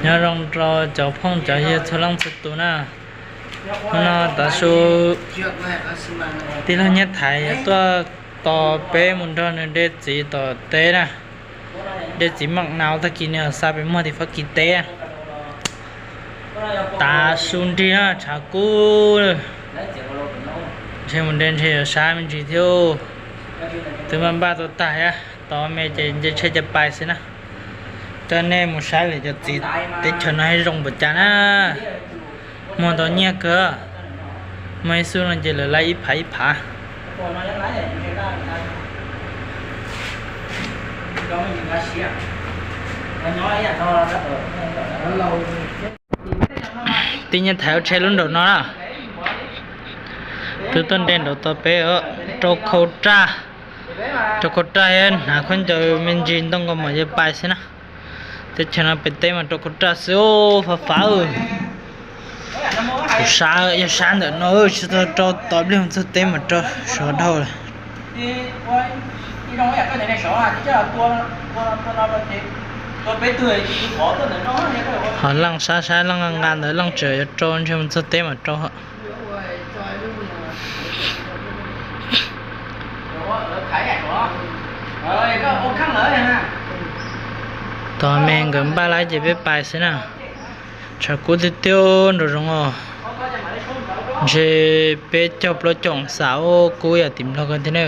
Nyob zoo rau cov phooj cov ywg txhua leej txhua tus na. Hnub no tav su tij laug Nyiaj Thaiv yuav tuaj tos peb mus nrog nws de txiv tom teb na. De txiv maj nau, tag kis nws xa pem muag tim Fab Kis teb. Tav su nrig na, tshav kub. Ntshe mus de ntshe yuav sab me ntsis thiab. Twb npaj npaj tuaj tag thiab, tos me ces nce tsheb cia pais xwb na. Coj nej mus saib lawm cov txiv teb chaws no zoo npaum cas na. Muag ntau nyiaj kawg. Muaj ib xub no ces lawv laij ib phav ib phav. Tij Nyiaj Thaiv ua tsheb lub nraum no na. Twb tuaj nte nraum tod peb, rau khau raj, rau khau raj thiab hnav khaub ncaws me ntsis ntoo nkaus mam li pais xwb na. Teb chaws no pem teb mas rau khau raj xwb, fav fav. Kuv sab, yog sab ntawm no tsis tau rau, tos pliag mus txog teb mas rau sov dhau lawm. Ho leej sab sab leej nqa nqa ntawd leej tseem yuav rau ntshe mus txog teb mas rau. Tos me nkawd npaj lawm ces peb pais xwb na. Tshav kub tiag tiag nraum zoov os. Ntshe peb caug plaub caug xav ua kub yam tim Nplog ko thiab na.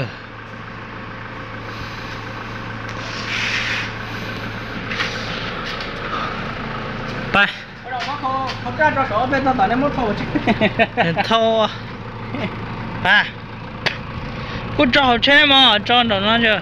Pais. Thauj, pais. Kuj tso hauv tsheb mas tso nraum no.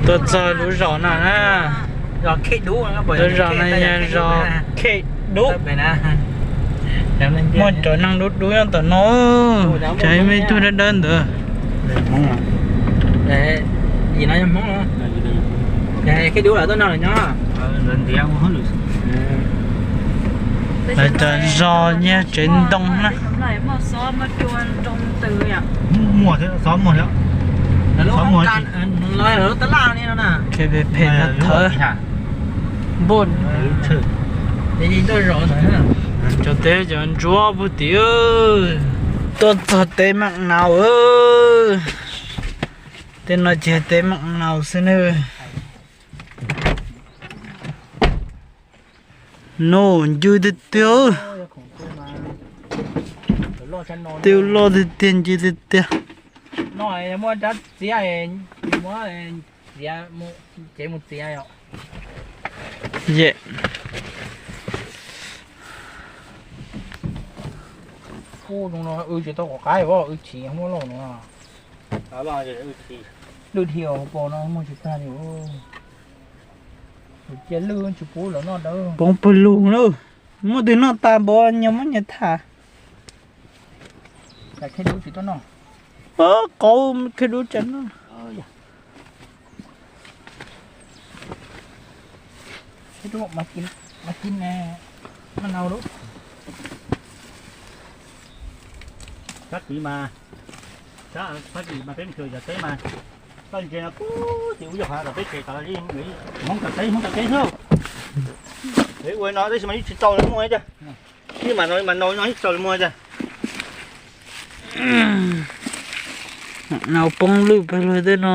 Tuaj txog lub zos no na. Lub zos no yog zos Khej Dub. Muaj cov neeg dub dub nyob tom no. Tsam me tug dawb dawb ntawd. Lawv cov zos nyiag tsev ntoo na. Phem phem no thawv. Npoj. Cov teb cov ntsuab puag tim. Tuaj txog teb maj nau. Tej no ces teb maj nau xwb na. No ncw tiag tiag. Tej loj tiag tiag, ncw tiag tiag. Yem. Ub, zoo no wb tsis tau kom qaib, wb chim muab lauj no. Lwj dhia pos no muag tsis tag li. Cia lwj tsis pub lawv noj dawb. Poob pawg lug lawm. Muaj twg noj tas npov nyias muab nyias tham. Qauv khej dub tsa noj. Sab tid mas, sab tid mas peb mus xyuas cov teb mas, koj ntsia no kub ces ub yog qhov tom peb tsev tod li, Hmoob cov teb, Hmoob cov teb xwb. Ua no tab sis mas yeej tsis tau muaj tiag. Ib mam no mas no no yeej tsis tau muaj tiag. Nau poob lwj pawg lug tej no,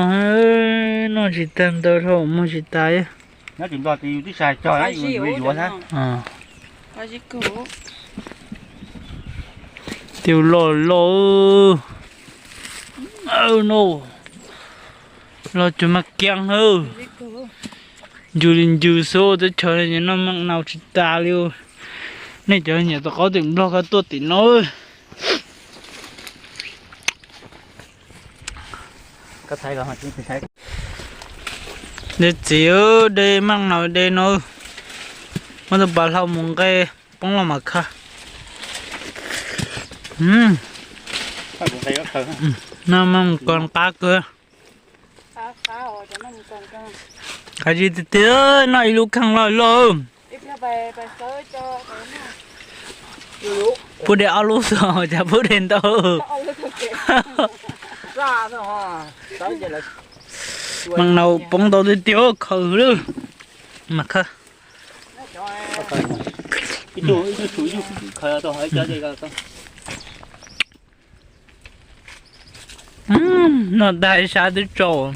noj tsis tag ntau dhau muag tsis tas. Nyob tim Nplog ces yus twb tsis hais cog na, yus yuav yuav na. Tiu loj loj. No, los cuag mas kiag na. Ncws li ncws xwb, teb chaws noj maj nau tsis tas li. Nej cov nyiam tom qab tim Nplog koj tuaj tim no. Dej txiv, dej maj no, dej no, muab tus pas hlau mus nqe poob los mas khawb. No maj mus kos qab kawg. Qab zib tiag tiag, noj ib lub kheej loj loj. Pub dej ob lub xwb, cas pub dej ntau. Maj no poob ntau tiag tiag, khaws lawm. Mas khawb. Noj tag ib sab twb tsaus.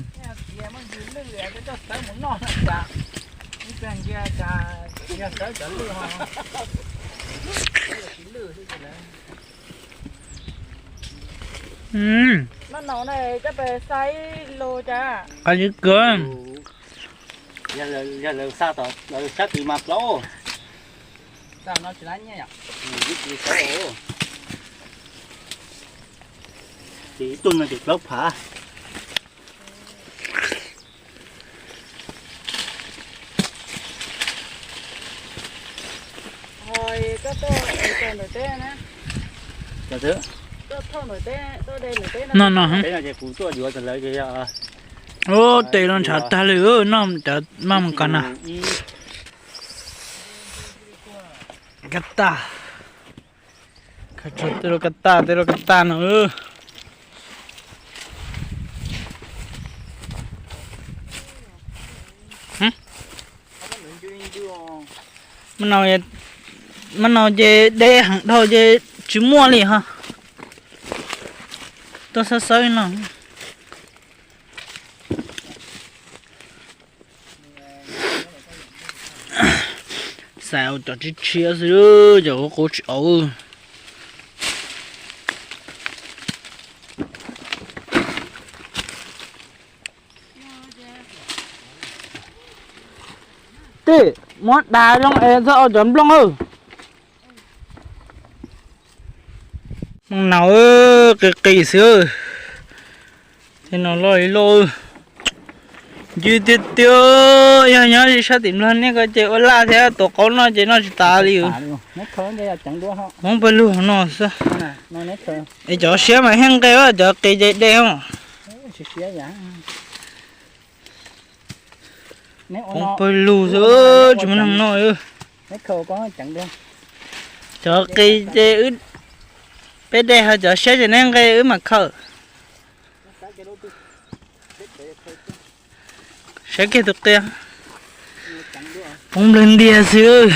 Qab zib kawg. Yog lawv xa tom lawv sab twg mas plaub. Ces ib tug no ces plaub phav. No no, ces kuv tuaj yuav tag lawv ces yog. Ub, tes los ntshav tag li, noj cov maj mus kos na. Kab taj. Tej lub kab taj, tej lub kab taj no. Maj no ces dej heev dhau ces tsis muaj li ho. Tuaj xawb xawb no. Xav ua cov tshiab tshiab xwb, cov qub qub tsis au. Tej muab dag zoo es txhob ua cov nplooj. Maj no qis qis xwb. Tej no loj li loj. Ncw tiag tiag, yog nyob sab tim Nplog nej ko ces ua laj thiab, tua qaub noj ces noj tsis tas li. Hmoob pawg lug no xwb. Es cov siab mas thiaj nqe, cov qis ces dej os. Hmoob pawg lug xwb, tsis muaj neeg noj. Cov qis ces wb, peb dej, ho cov siab ces neb nqe wb mam khaws. Saib kiag tus qia. Poob nplawg ntiag xwb.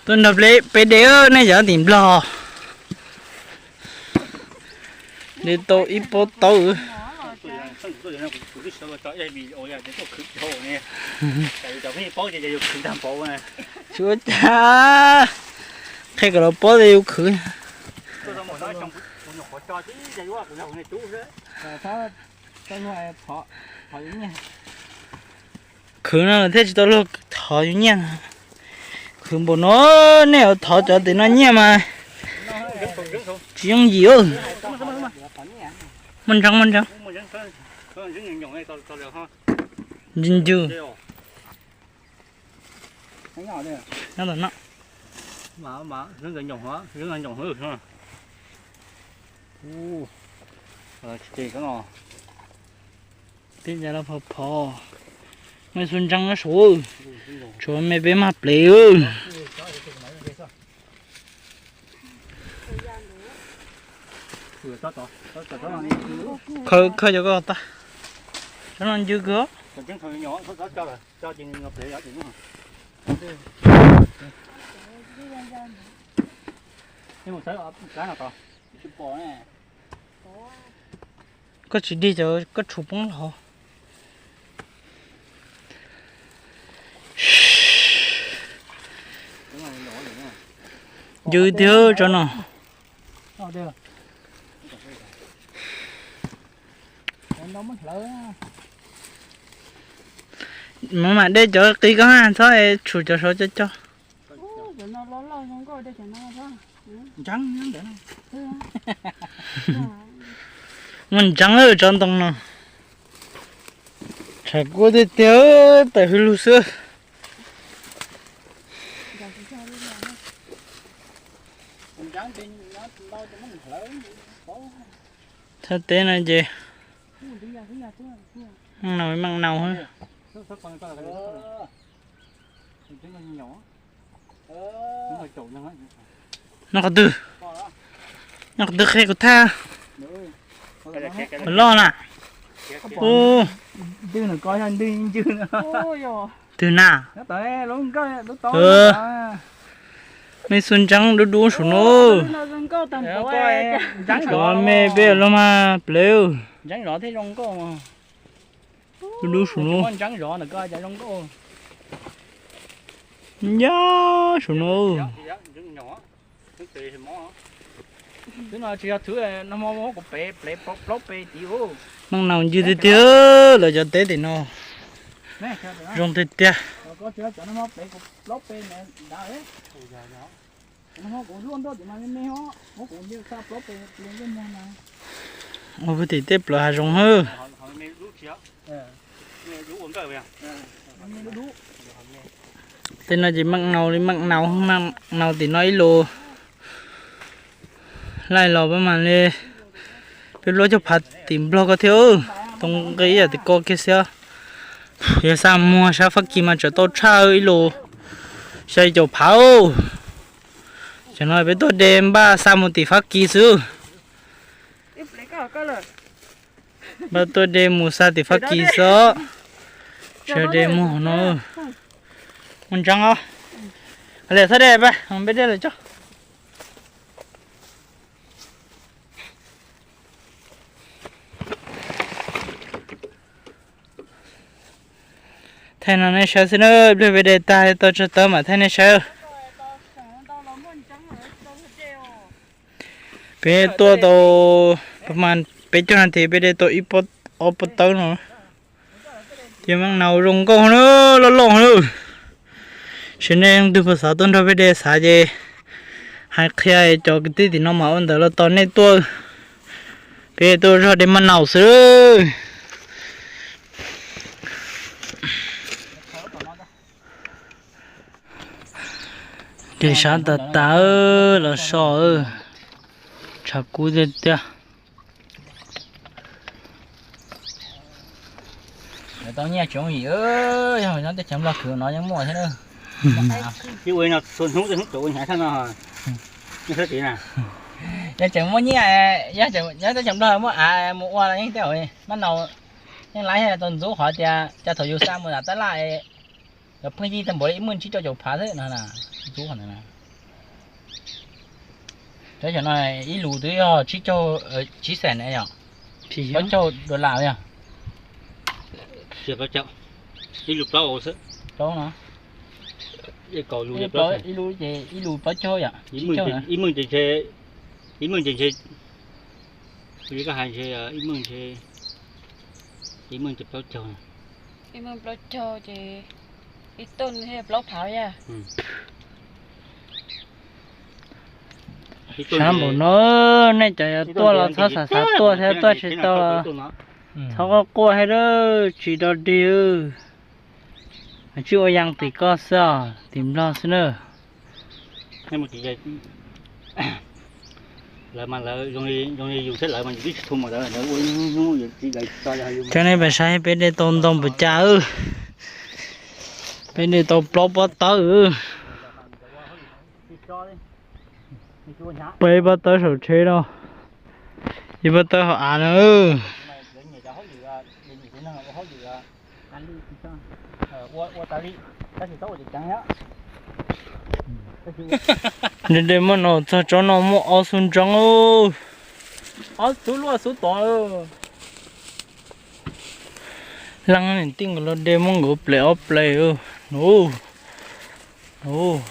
Tuaj nrog peb de nej cov tim Nplog. De tau ib pob taub. Tsis ua cas, qhia kom lawv paub tias yus khwv. Khwv no thiaj tsis tau luag thov yus nyiaj. Khwv npaum no, nej yuav thov cov tim no nyiaj mas tsis yooj yim. Muaj ntseeb, muaj ntseeb. Ncw ncw. Nyob ntawm no. Peb cov no phov phov, me xu ntseeb suav, tshuav me peb mag plev. Khaws, khaws cov ko tag. Tsob no ncw kawg. Koj tsis dig cov koj tshum poob los. Ncw tiag tsob no. Mam mam de cov qis koj txhob tshum cov saud cov cog. Muaj ntseeb lawm tsob ntoo no. Tshav kub tiag tiag, tawm hwj lug xwb. Thaj teb no ces maj nau maj nau. Noj qhov twg? Noj qhov twg qhia kuv thaj. Loj na. Ub, twg na? Mej xu ntseeb dub dub saum no. Xyov mej peb los mas plev. Dub dub saum no. Nyab saum no. Maj nau ncw tiag tiag, lawv cov teb tim no zoo tiag tiag. Ua pug tim tej plaws hav zoov hwb. Tej no ces maj nau li maj nau, maj nau tim no ib lus. Laij los pab mas li peb lub caj phav tim Nplog ko thiab, tau nqi ib yam tim ko kiag xwb. Yog xa muag sab Fab Kis mas tsam tau tshaj ib lus xya caum phav. Cov no peb tuaj de npaj xa mus tim Fab Kis xwb. Npaj tuaj de mus xa tim Fab Kis xwb. Tsis de muag no. Muaj ntseeb os. Liam txhob de pab, peb de lawm tso. Thaij no nej saib xwb na, ib pliag peb de tag tau tsawg tawb mam thaij nej saib. Peb tuaj tau pab mas peb caug nas this peb de tau ib pob ob pob tawb no. Ces maj nau zoo nkauj na, loj loj na. Saib nej leej twg puas xav tuaj nrog peb de xav ces hais qhia cov kwv tij tim no mas ua ntawd los tos nej tuaj. Peb tuaj zog de maj nau xwb. De sab tas tas los so, tshav kub tiag tiag. Tau nyiaj tsoom yim, yog nyob teb chaws Nplog khwv no yeej muaj thiab. Ua no txhua hnub tej hnub tau ua hnyav thaj no. Yog tseem muaj nyiaj, yog tseem nyob teb chaws Nplog muaj av mus ua los yeej tej maj nau yeej laib tau ntxub qhov tias cas thaum yus xa mus nram tab laj, cov pheej yig tag npaum li ib muaj tsib caug caum phav xwb no, ntxub qhov ntawd na. Cov xyoo no ib lus twb yog tsib caug, tsib xees yom, plaub caug dollar yog. Ib lus plaub xwb, plaub no, ib lus ces ib lus plaub caug yom, ib meej ces ntshe, ib meej ces ntshe, li koj hais ntshe ib meej ntshe, ib meej ces plaub caug, ib meej plaub caug ces ib tuj thiaj plaub phav yog. Sab npaum no, nej cov yuav tuaj los txhob xav xav tuaj thiab, tuaj tsis tau los txhob quaj quaj thiab, tsis dog dig. Tsib ua yees tim koj xwb os, tim Nplog xwb na. Lawv mas lawv zoo li yus thiab lawv mas yus twb tsis thu mas lawv ua hnub yus tsis lawv tsis tso. Cov nej pab saib peb de tau ntau npaum cas. Peb de tau plaub pob tawb. Peb pob tawb saum tsheb no, ib pob tawb hauv av no. De de muaj no txog tsob no muaj ob xub ntseeb. Ob xub luaj xub tod. Leej niam tij nkawd los de muab nkawd ple ob ple. Ub, ub,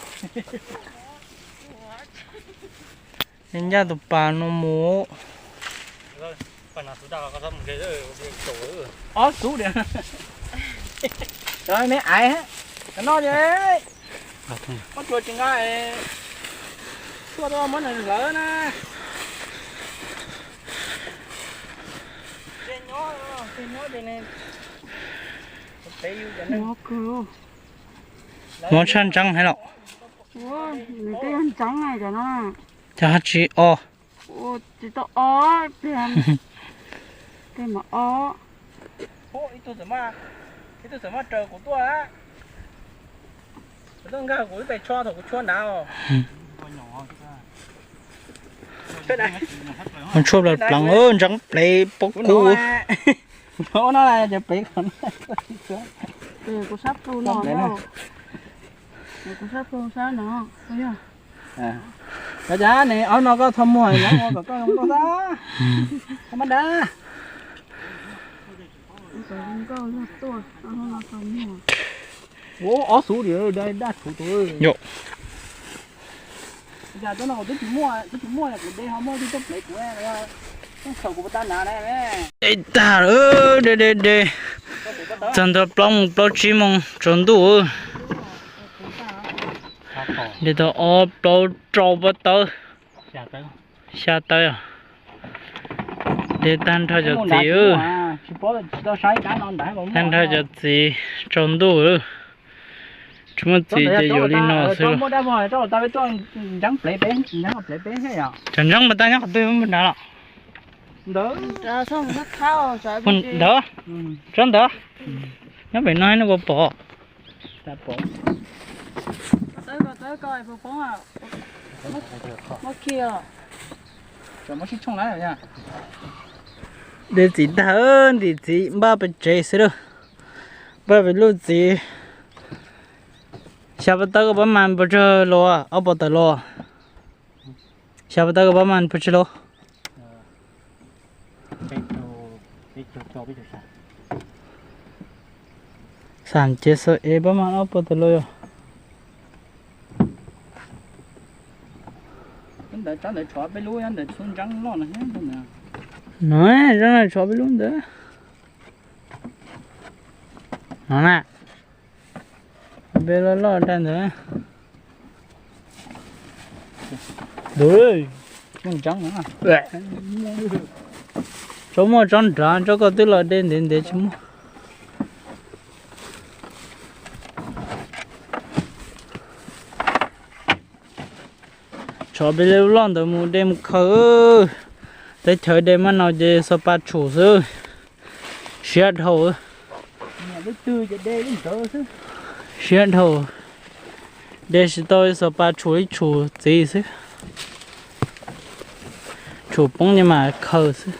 ncaj tus pas no mus. Ob xub diam. Cov me aiv, cov no ces muab tsuas tsis nqa, tuaj tau muab nws hlawv na. Tej nyob, tej nyob ces nws Mob kawg. Mob tshaj ntseeb heev los? Nws twb yog ntseeb cov no. Cov haj tsis o. Tsis tau o, pliag, pliag mas o. Ib tug txawm maj raws kuv tuaj, kuv tuaj nkag kuv ib pes tsho thaum kuv tshuab nrad os. Tshuab plaws pleev, ntseeb plev pob kub. No ces plev qhov no. Kuv sab plu no, kuv sab plu sab no. Cov cas ne, ob no koj txhob muag, nyob ua kom koj zoo nkauj xwb. Koj mab dab. Ua ob xuv li daj tshuv tus. Yom. Cas tuaj no kuv twb tsis muaj, twb tsis muaj kuv de ho muaj twb tuaj plev kuv, khaws kuv puas tau na. De tag lawm, de de de. Txog ntua plaub moos plaub tsib moos tsaus ntuj. De tau ob plaub rau pob tawb, xya tawb. De tag nrho cov txiv, tag nrho cov txiv tsaus ntuj. Tsis muaj txiv ces yuav li no xwb. Cov ntseeb mas tau nyob qhov twg nrad los? Ntawd, tsob ntawd, nyob pem no nej puas pom? De txiv tag, ntim txiv npaj pem tsev xwb lawm. Npaj pem lub txiv. Xya pob tawb koj pab mas puas tsawg los? Ob puas tawm los? Xya pob tawb koj pab mas puas tsawg los? Xam ces xav es pab mas ob puas tawm los yog. No, tsob no tshov peb lub ntawd. No na. Peb loj loj daj ntawd. Tsob muaj tsob nrad, tsob koj twb los de ntev ntev tsis muaj. Tshov peb lub loj ntawd mus de mus khaws. Teb chaws de maj no ces xov pa tshum xwb. Siab dhau. Siab dhau. De tsis tau xov pa tshum li tshum txiv xwb. Tshum poob ces mam khaws xwb.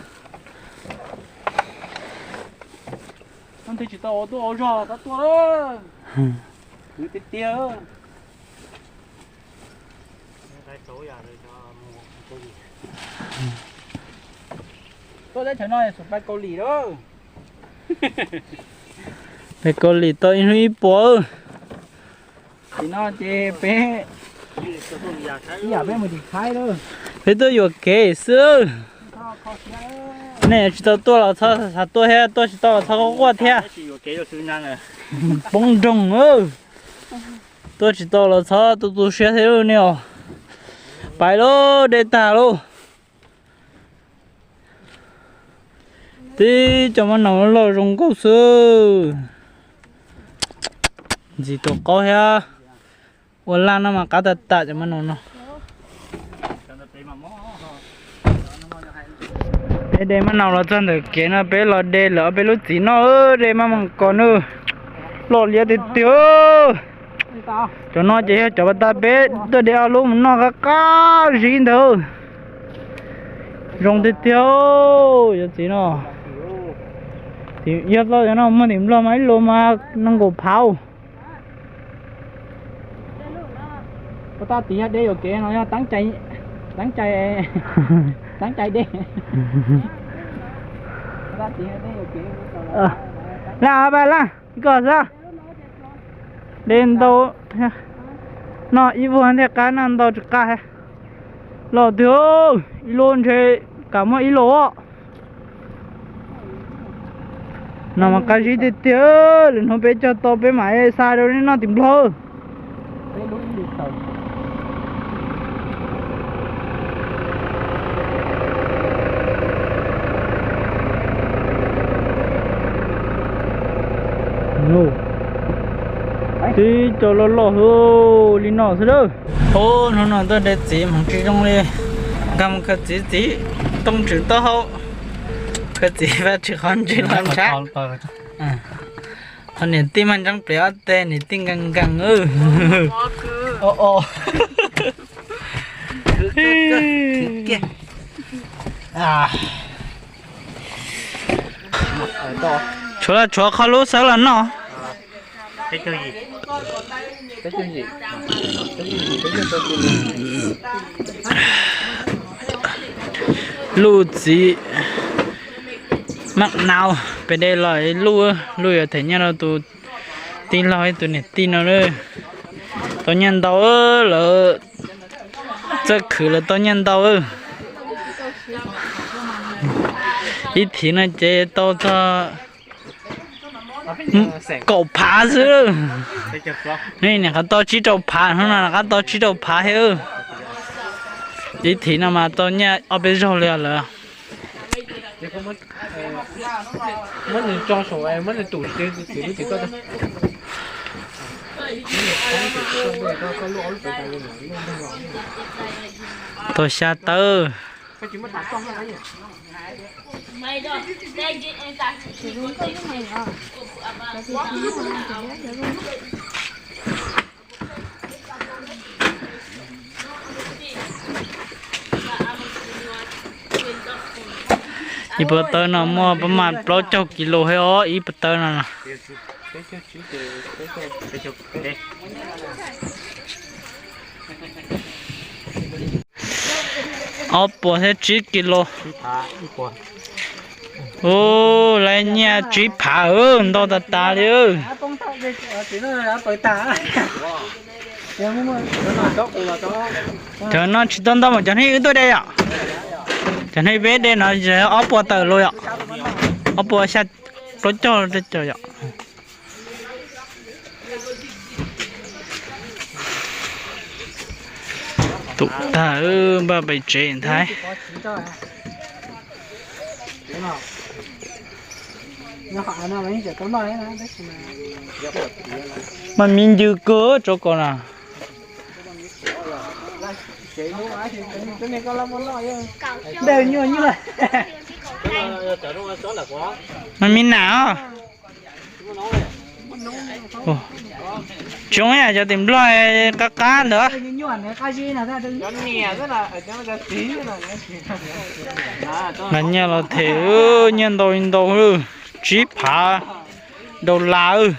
Tsis tau tuaj ua zog txhob tuaj. Tiag tiag. Tuaj teb chaws no xum pais Kaus Lim lawm. Pais Kaus Lim tau ib hnub ib puas. Tim no ces peb, ib yam peb mus tim Thaib lawm. Peb tuaj yuam kev xwb. Nej tsis tau tuaj los txhob xav tuaj thiab, tuaj tsis tau los txhob quaj thiab. Poob nroog. Tuaj tsis tau los txhob tu tu siab thiab nej os. Pais lauj, de tag lauj. Tib cov maj naus loj zoo nkauj xwb. Ntxim tus qaub thiab. Ua laj no mas qab tag tag cov maj naus no. Peb de maj naus los txog ntawm kev no peb los de lawm ob peb lub txiv noj, de maj moos kos nawb. Loj liab tiag tiag. Cov no ces yog cov pas tas peb tuaj de ob lub mus noj qab qab zib ntawd. Zoo tiag tiag, cov txiv no. Yog txoj cov no muaj tim Nplog mas ib lus mas nees nkaum phav. Puas tab tim yog de yuam kev no yog teeb cai, teeb cai, teeb cai de. Laj pab laj, koj xwb. De ntau, noj ib vuag thiaj qab, noj ntau tsis qab. Loj tiag, ib lub ntshe kam muaj ib lub. No mas qab zib tiag tiag, lwm hnub peb cog tau peb mam xa rau nej noj tim Nplog. Tib co loj loj hwv li no xwb lawm. Ub, hnub no tuaj de txiv hmoov tsis zoo li. Nkag mus khaws txiv, txiv tooj tswm taub hau, khaws txiv vaj tsis qhov ntsis los ntshav. Ho niam tij mas ntseeb pem ob teg, niam tij nkees nkees. Tshuav los tshuav qhov lub xawb los noj. Luj txiv maj nau, pem de los luj, luj yuav them nyiaj rau tus tij laug ib tus niam tij no lawm. Tau nyiaj ntau lawm, txawj khwv lawm tau nyiaj ntau. Ib thiv no ces tau txog kaum phav xwb. Niam qhov tau tsib rau phav, hnub no rov qab tau tsib rau phav thiab. Ib thiv no mas tau nyiaj ob peb zaug li lawm. Tau xya tawb. Ib puas tawb no muaj pab mas plaub caug kis lus thiab os, ib puas tawb no. Ob puas thiab tsib kis lus. Ub, lawv nyiaj tsib phav, ntau tas tas li. Cov no tsis tau ntau mas cov hnub wb tuaj de yom. Cov hnub peb de no ob puas tawm lus yom. Ob puas xya plaub caug yom. Tum tag npaj pem tsev nthaib. Mas miv ncw kawg tso ko na. Mas miv nam os. Tsis zoo, cov tim nplog qab qab ntawd. Nqa nyiaj los them, nyiaj ntau li ntau, tsib phav dollar.